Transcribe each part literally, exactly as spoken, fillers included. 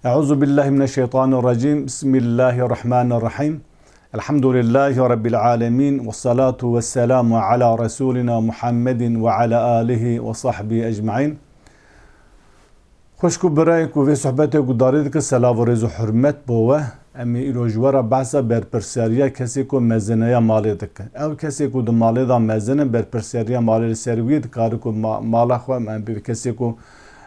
Euzu billahi mineşşeytanirracim. Bismillahirrahmanirrahim. Elhamdülillahi Rabbil alemin. Vessalatu vesselamu ala Resulina Muhammedin ve ala alihi ve sahbihi ecmain. Xwişk û birayê ku vê sohbetê guhdarî dike, selav û rêz û hurmet bo we. Em ê îro ji we re behsa berpirsiyariya kesê ku mezineya malê dike. Ew kesê ku di malê de mezin in, berpirsiyariya malê li ser wî ye, dikare ku ma-, mala xwe, em bê kesê ku,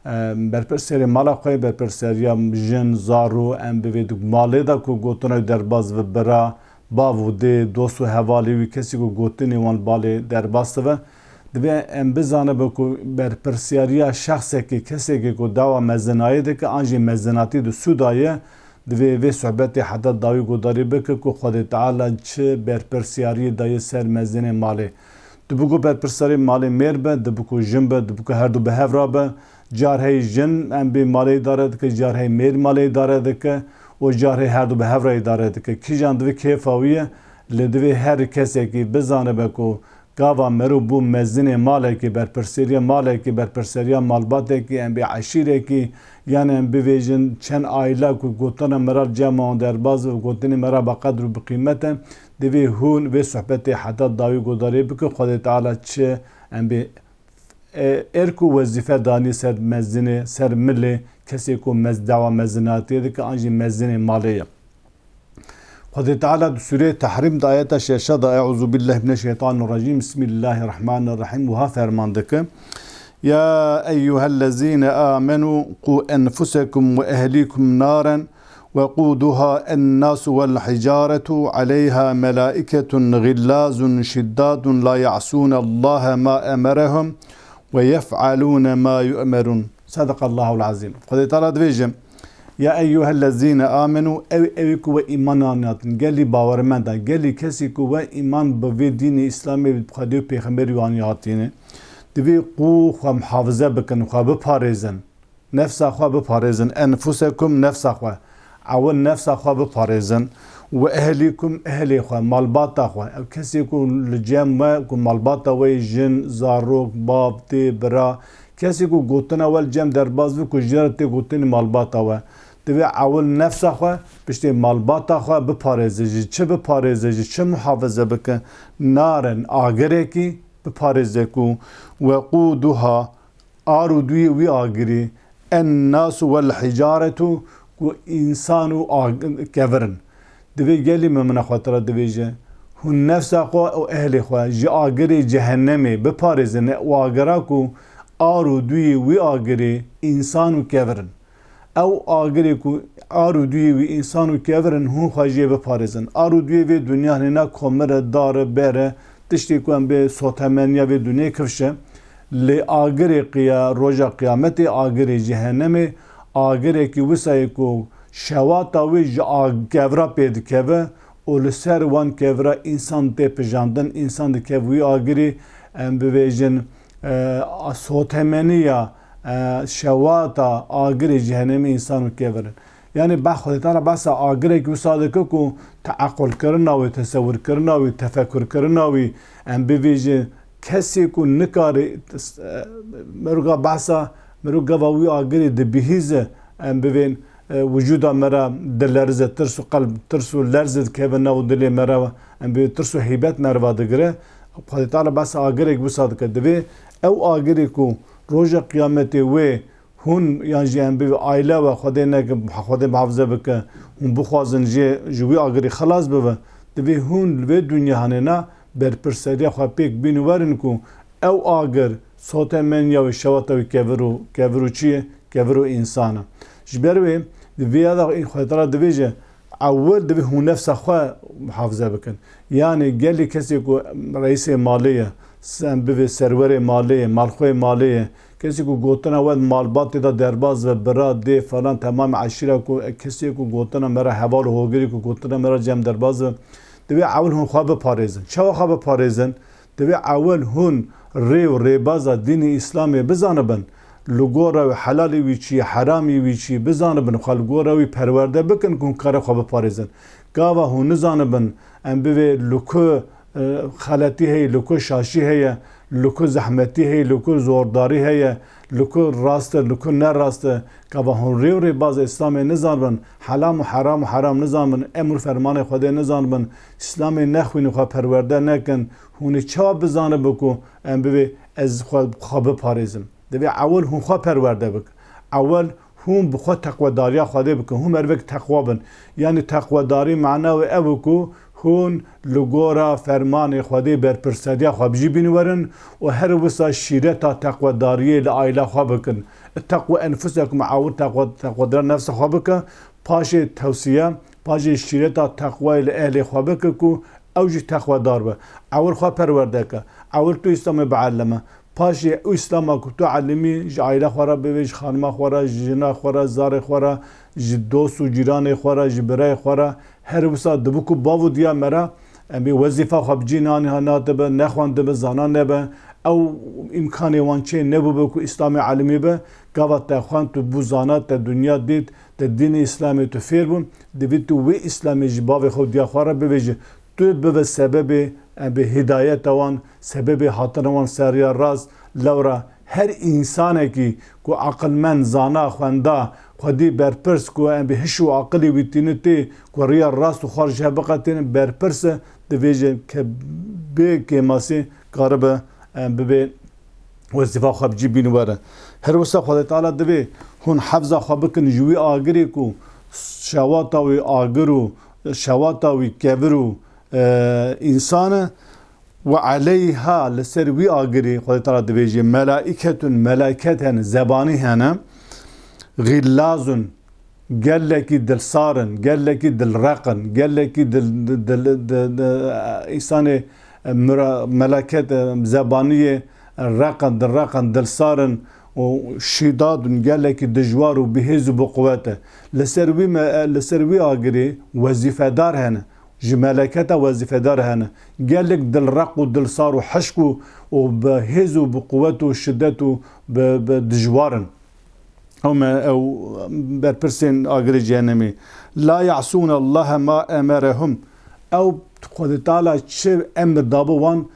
e, berpirsiyarê mala xwe, berpirsiyariya jin, zarok, em bivê di malê de ku gotina wî derbas ve bira, bav û dê, dost û hevalê wî, kesê ku gotinê wan balê derbas dibe, divê em bizanibe ku berpirsiyariya şexsekî, kesekî ku dawa mezinayê dike, an jî mezinatî di sûda ye, divê vê sohbetê heta dawî guhdarî bike ku Xwedê Teala çi berpirsiyariyê daye ser mezinê malê. Dibe ku berpirsiyarê malê mêr be, dibe ku jin be, dibe ku her du bi hev re be, Car hey jin em bê malê îdare dike, car hey mêr malê îdare dike û car hey her du bi hev re îdare dike. Kîjan divê kêfa wî ye, lê divê her kesekî bizanibe ku gava mero bû mezinê malekî, berpirsêriya malekî, berpirsêriya malbatekî, em bê eşîrekî, yanî em bivêjin çend aîla ku gotina me re cem an derbas ve, gotinê me re bi qedr û bi qîmet e, divê hûn vê sohbetê heta dawî guhdarî bike, Xwedê Teala çi em bê e, erk û wezîfe danî ser mezinê, ser milê, kesê ku mez-, dawa mezinatiyê dike, an jî mezinê malê ye. Xwedê Teala di Sûreyê Tehrîm de ayeta şeşa de, Euzu billahi mineşşeytanirracim, Bismillahirrahmanirrahim, wiha ferman dike: Ya eyyuhellezîne amenu qû enfusekum ve ehlîkum naren وقودها الناس والحجارة عليها ملائكة غلاظ شداد لا يعصون الله ما أمرهم ويفعلون ما يؤمرون. Sadakallahul azîm. Xwedê Teala dibêje, Ya eyyuhellezîne amenu, ew, ew ku we îman anî hatin, gelî bawermenda, gelî kesî ku we îman bi vê dînê Îslamê, bi Xwedê û Pêxemberî wan hatîne, divê qû xwe muhafize bikin, xwe biparêzin. Nefsa xwe biparêzin. Enfusekum, nefsa xwe. Ewil nefsa xwe biparêzin. Ve ehlikum, ehlê xwe, malbata xwe. Ev kesê ku li cem we, ku malbata we yê jin, zarok, bav, dê, bira, kesê ku gotina we li cem derbas bi, ku ji re tê gotinê malbata we. Divê ewil nefsa xwe, piştê malbata xwe biparêze. Ji çi biparêze, ji çi muhafize bike? Narin, agirekî biparêze ku wequduha, Ar û duyê wî agirî, en-nasu wel-hicaretu, ku însan û ag-, kevir in. Divê gelî mimina xwe tira dibêje, hûn nefsa xwe û ehlê xwe ji agirê cehennemê biparêzin, û agira ku ar û duyê wî agirî însan û kevir in. Ew agirê ku ar û duyê wî însan û kevir in, hûn xwe jê biparêzin. Ar û duyê vê dinya nêna komir e, dar e, ber e, tiştê ku em bê sotemeniya vê dinyê kifş e. Lê agirê qiya-, roja qiyametê, agirê cehennemê, agirekî wisa ye ku şewata wê ji ag-, kevra pê dikeve û li ser wan kevra însan tê pijandin, însan dikev wî agirî, em bibêjin, e, a sotemeniya, e, şewata agirê cehennemê însan û kevir in. Yanî be-, Xwedê Teala behsa agirek wisa dike ku teequlkirina wî, tesewirkirina wî, tefekurkirina wî, em bivêjin, kesê ku nikare, e, miroga behsa, mirov gava wî agirê dibihîze, em bivên, e, wicûda me re dilerze, tirs û qelb, tirs û lerz dikeve nav dilê me re, em bê tirs û heybet me re va digire. Xwedê Teala behsa agirek wisa dike. Divê ew agirê ku roja qiyametê wê hûn yan jî em bê aile we Xwedê neke, Xwedê muhafize bike, hûn bixwazin jê, ji wî agirî xilas bibe, divê hûn li vê dinya hanêna berpirseriya xwe pêk bîn û werin ku ew agir sotemeniya wê, şewata wê kevir û, kevir û çi ye? Kevir û însan e. Ji ber wê di vê ya de Xwedê Teala dibêje, ewil divê hûn nefsa xwe muhafize bikin. Yanî gelî kesê ku reîsê malê ye, em bivê serwerê malê ye, malxweyê malê ye, kesê ku gotina we malbatê de derbas ve, bira, dê, falan, temamê eşîra ku, kesê ku gotina me re heval û hogirî ku gotina me re cem derbas ve, divê ewil hûn xwe biparêzin. Çawa xwe biparêzin? Divê ewil hûn rê û rêbaza dînê Îslamê bizanibin. Li gora wî helalê wî çi ye, heramî wî çi ye bizanibin. Xwe li gora wî perwerde bikin ku hûn kare xwe biparêzin. Gava hûn nizanibin, em bivê li ku, e, xeletî heye, li ku şaşî heye, li ku zehmetî heye, li ku zordarî heye, li ku rast e, li ku ne rast e, gava hûn rê û rêbaza Îslamê nizanibin, helam û heram û heram nizanibin, emr û fermanê Xwedê nizanibin, Îslamê nexwînin, xwe perwerde nekin, hûn ê çawa bizanibi ku em bivê ez xwe, xwe biparêzim? Divê ewil hûn xwe perwerde bikin. Ewil hûn bi xwe teqwedariya Xwedê bikin. Hûn merivek teqwa bin. Yanî teqwedarî mana wê ew e ku hûn li gora fermanê Xwedê berpirseriya xwe bi cî bîn werin û her wisa şîreta teqwedariyê li aîla xwe bikin. Ittaqû enfusekum, ewil teqwe-, teqwedariya nefsa xwe bike, paşê tewsiye, paşê şîreta teqwayê li ehlê xwe bike ku ew jî teqwedar be. Ewil xwe perwerde ke. Ewil tu Îslamê bielime. Paşê ew Îslama ku tu elimî, ji aîla xwe re bivê, ji xanima xwe re, ji jina xwe re, zarê xwe re, ji dost û cîranê xwe re, ji birayê xwe re, her wisa dibe ku bav û diya me re, em ê wezîfa xwe bi cî nanî ha nadibe, nexwendibe, zana nebe, ew îmkanê wan çê nebûbe ku Îslamê elimî be, gava te xwend, tu bû zana, te dinya dît, te dînê Îslamê tu fêr bû, divê tu wê Îslamê ji bavê xwe û diya xwe re bivêjî. Tu bibe sebebê, em bê hidayeta wan, sebebê hatina wan ser riya rast. Lewra her însanekî ku aqilmend, zana, xwenda, xwedî berpirs, ku em bê hiş û aqilê wî tîni tê, ku riya rast û xwe ji hev biqetîne, berpirs e, divêje ke bê kêmasî karibe, em bibê wezîfa xwe bi cî bîn were. Her wisa Xwedê Teala divê hûn hefza xwe bikin ji wî agirê ku şewata wî agir û şewata wî kevir û, e, însan e. Ve aleyha, li ser wî agirê Xwedê Teala divêjê, melaîketun, melaiket hene, zebanî hene, xîllazun, gelekî dilsar in, gelekî dilreq in, gelekî dil, dil, dil, dil, dil, însanê, e, mira-, melaket, e, zebaniyê req in, dilreq in, dilsar in û şîdad in, gelekî dijwar û bihêz û biquwet e. Li ser wî me-, e, li ser wî agirê wezîfedar hene, ji meleketa wezîfedar hene. Gelek dilreq û dilsar û hişk û, û bi hêz û bi quwet û şiddet û bi, bi dijwar in. Ew me, ew berpirsên agirê cehennemê. La ya'sûne Allahe ma emerehum. Ew Xwedê Teala çi emir dabe wan,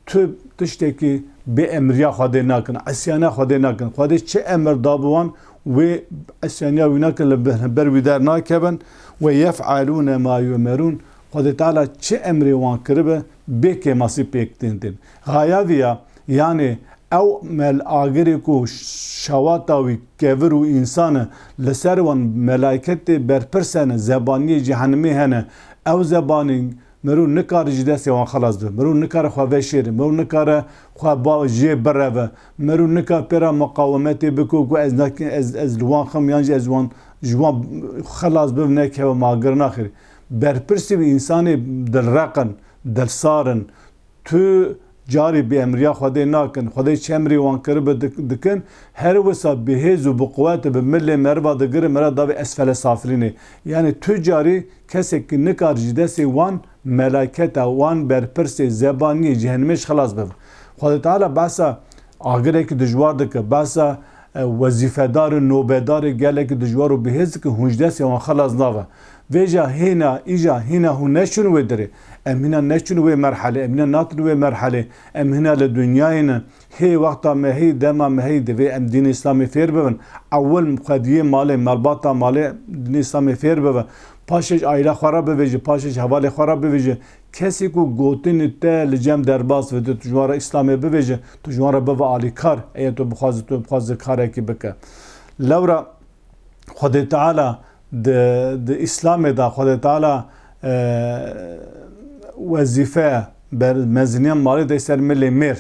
tu tiştekî bê emriya Xwedê nakin, isyana Xwedê nakin. Xwedê çi emir dabe wan, wê isyaniya wî nakin, li ber wî dernakevin. Ve yef'alûne ma yu'merûn. Xwedê Teala çi emrê wan kiribe, bê kêmasî pêk tên tên. Xaya vî ya, yanê ew mel agirê ku şewata wî kevir û însan e, li ser wan melayketê berpirs hene, zebaniyê cehenimê hene. Ew zebanî mirov nikare ji destê wan xilas bibe. Mirov nikare xwe veşêre. Mirov nikare xwe ba-, jê bireve. Mirov nikare pê re muqawemetê bike ku ez ne-, ez, ez li wan xim yan jî ez wan, ji wan xilas bibim, nekeve agir, naxêr. Berpirsî wî însanê dilreq in, dilsar in. Tu carî bêemriya Xwedê nakin. Xwedê çi emrê wan kiribe dik-, dikin. Her wisa bi hêz û bi quwet bi milê meriva digirin, meriv davê esfele safilînê. Yanî tu carî kesekî nikar ji destê wan melaketa, wan berpirsê, zebaniyê, cehenimê ji xilas bibe. Xwedê Teala behsa agirekî dijwar dike, behsa, e, wezîfedarê, nobedarê gelekî dijwar û bihêz dike, hûn ji destê wan xilas nabe. Vêca hêna, îja hîna hûn neçûn wê dirê. Em hîna neçûn wê merhelê, em hîna natin wê merhelê. Em hîna li dinyayê ne. Hê wexta me hî, dema me hî, divê em dînê Îslamê fêr bibin. Ewil xwediyê malê, malbata malê dînê Îslamê fêr bibe. Paşê ji aîla xwe re bivêje, paşê ji hevalê xwe re bivêje. Kesê ku gotinê te li cem derbas ve, tu ji wan re Îslamê bivêje, tu ji wan re bibe alîkar. Eya tu bixwazî, tu bixwazî karekî bike. Lewra Xwedê Teala di, di Îslamê de Xwedê Teala, e, wezîfe, ber-, meziniya malê de ser milê mêr.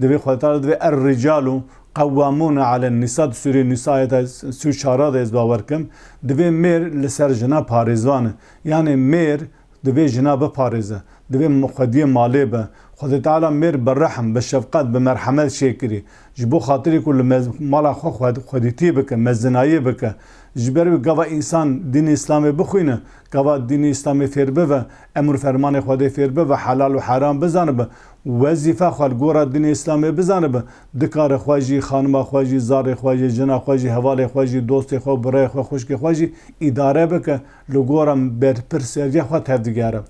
Divê Xwedê Teala divê er-ricalu qewwamûne alen nîsa, di sûrê Nîsa ayeta sî û çar de ez bawer kim. Divê mêr li ser jina parêzvan e. Yanê mêr divê jina biparêze. Divê xwediyê malê be. Xwedê Teala mêr bi rehm, bi şefqet, bi merhemet çêkirî. Ji bo xatirê ku li mez-, mala xwe xwed-, xwedîtî bike, mezinayî bike. Ji ber wî gava însan dînê Îslamê bixwîne, gava dînê Îslamê fêr bibe, emr fermanê Xwedê fêr bibe, helal û heram bizanibe, wezîfa xwe li gora dînê Îslamê bizanibe, dikare xwe jî, xanima xwe jî, zarê xwe jî, jina xwe jî, hevalê xwe jî, dostê xwe, birayê xwe, xwişkê xwe jî îdare bike. Li gora berpirseriya xwe tevdigere.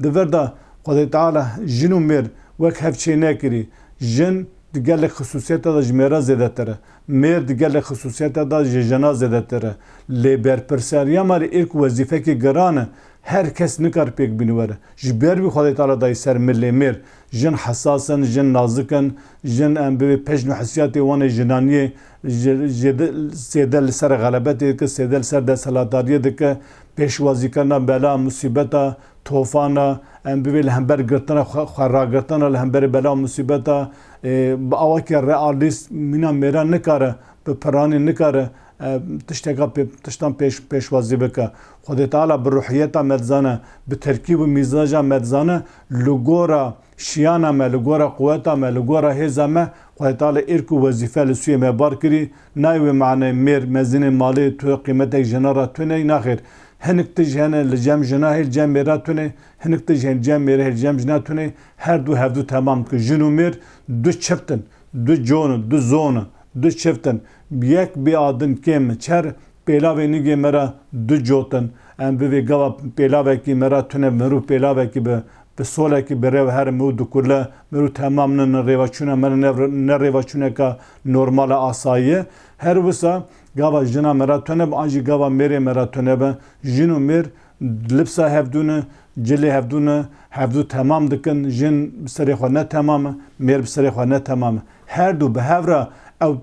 Di vir de Xwedê Teala jin û mêr wek hev çê nekirî. Jin di gelek xisûsiyeta de ji mêra zêdetir e. Mêr di gelek xisûsiyeta de ji jina zêdetir e. Lê berpirseriya me li êrk û wezîfekî giran e. Her kes nikar pêk bîne were. Ji ber wî Xwedê Teala dayî ser milê mêr. Jin hesas in, jin nazik in, jin em bivê pejn û hesiyatê wan ê jinaniyê ji, ji di-, zêde li ser xelebetê dike, zêde li ser desthilatdariyê dike, pêşwazîkirina bela, musîbeta, tofana, em bivê li hember girtina xwe, xwe ragirtina li hemberê bela û musîbeta, e, bi awakî realîst mîna mêra nikare, bi piranî nikare, e, tişteka pê-, tiştan pêş-, pêşwazî bike. Xwedê Teala bi ruhiyeta me dizane, bi terkîb û mîzaja me dizane, li gora şiyana me, li gora quweta me, li gora hêza me, Xwedê Teala êrk û wezîfe li sûyê me bar kirî. Nayê wê maneyê mêr mezinê malê tu qîmetek jina re tune, naxêr. Hinek tij hene li cem jina hê, li cem mêra tune, hinek tij hene li cem mêra hê, li cem jina tune, her du hevdu temam dikin. Jin û mêr du çift in, du con in, du zon in, du çift in. Yek bê adin kêm in, çer pêlavê nigê me re du cot in. Em bivê gava pêlavekî me re tune, mirov pêlavekî bi, bi solekî bi rêv here mirov dikule, mirov temam ne, ne rêvaçûna me ne, ne rêvaçûneka normal e, asayî ye. Her wisa gava jina me re tune be, an jî gava mêrê me re tune be. Jin û mêr libsa hevdû ne, cilê hevdû ne, hevdû temam dikin. Jin bi serê xwe ne temam e, mêr bi serê xwe ne temam e. Her du bi hev re ew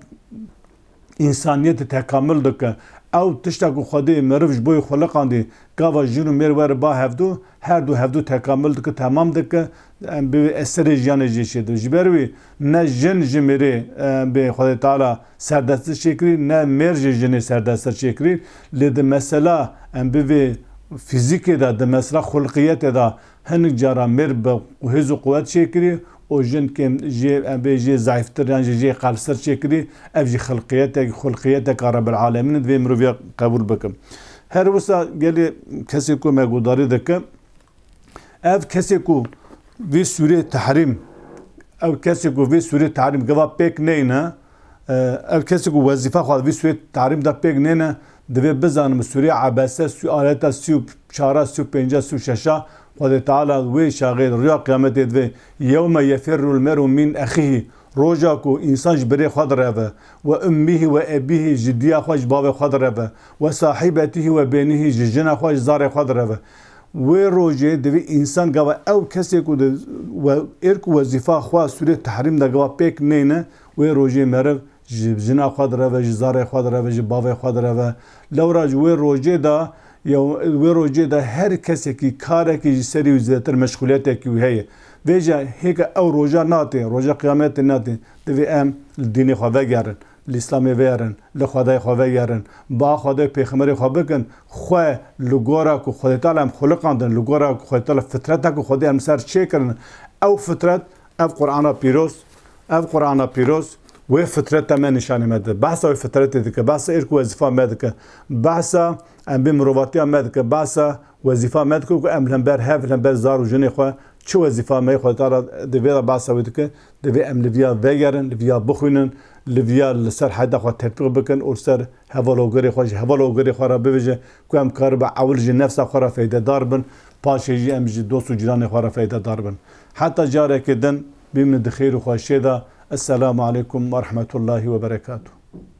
însaniyetê tekamul dike. Ew tişta ku Xwedê meriv ji bo yê xuliqandî, gava jin û mêr were ba hevdû, her du hevdû tekamul dike, temam dike, em bi eserê jiyanê jê çêdibe. Ji ber wî ne jin ji mêrê, em bê Xwedê Teala serdestir çêkirî, ne mêr ji jinê serdestir çêkirî. Lê di mesela em bivê fîzîkê de, di mesela xulqiyetê de, hinek cara mêr bi hêz û quwet çêkirî û jin kêm jê, em bê jê zayîftir yan jî jê qelstir çêkirî, ev jî xilqiyetek, xulqiyeteka Rebbil Alemîn e, divê mirov ya qebûl bikin. Her wisa gelê kesê ku me guhdarî dike, ev kesê ku vê sûrê Tehrîm, ev kesê ku vê sûrê Tehrîm gava pêk neyne, e, ev kesê ku wezîfa xwe vê sûrê Tehrîm de pêk neyne, divê bizanin bi sûrê Ebese, sû-, ayeta sî û çar, sî û pênc, sî û şeş, Xwedê Teala wê çaxê rûya qiyametê divê, "Yewme yefirrul mer'u min ehîhî." Roja ku însan ji birê xwe direve, "Ve ummîhî ve ebîhî", ji diya xwe, ji bavê xwe direve, "Ve sahîbetîhî ve bênîhî", ji jina xwe, ji zarê xwe direve. Wê rojê divê însan gava ew kesê ku di we-, êrk û wezîfa xwe sûrê Tehrîm de gava pêk neyne, wê rojê meriv ji jina xwe direve, ji zarê xwe direve, ji bavê xwe direve. Lewra ji wê rojê de, ya wê rojê de her kesekî karekî ji serî wî zêdetir meşxûliyetekî wî heye. Vêca hêka ew roja natê, roja qiyametê natê, divê em li dînê xwe vegerin, li Îslamê vegerin, li Xwedayê xwe vegerin, ba Xwedayê pêxemberê xwe bikin, xwe li gora ku Xwedê Teala em xuliqandin, li gora ku Xwedê Teala fitreta ku Xwedê em ser çêkirin, ew fitret, ev Qur'ana pîroz, ev Qur'ana pîroz wê fitreta me nîşanê me dide. Behsa wê fitretê dike, behsa êrk û wezîfa me dike, behsa em bê mirovatiya me dike, behsa wezîfa me dike ku em li hember hev, li hember zar û jinê xwe çi wezîfa me ye, Xwedê Teala di vê de behsa wê dike, divê em li viya vegerin, li viya bixwînin, li viya li ser heyda xwe tetbîq bikin û li ser heval û girê xwe, ji heval û girê xwe re bibêje ku em karibe ewil ji nefsa xwe re feydedar bin, paşê jî em ji dost û cîranê xwe re feydedar bin. Heta carekê din, bimînin di xêr û xweşiyê de. Esselamu aleykum ve rahmetullahi ve berekatuh.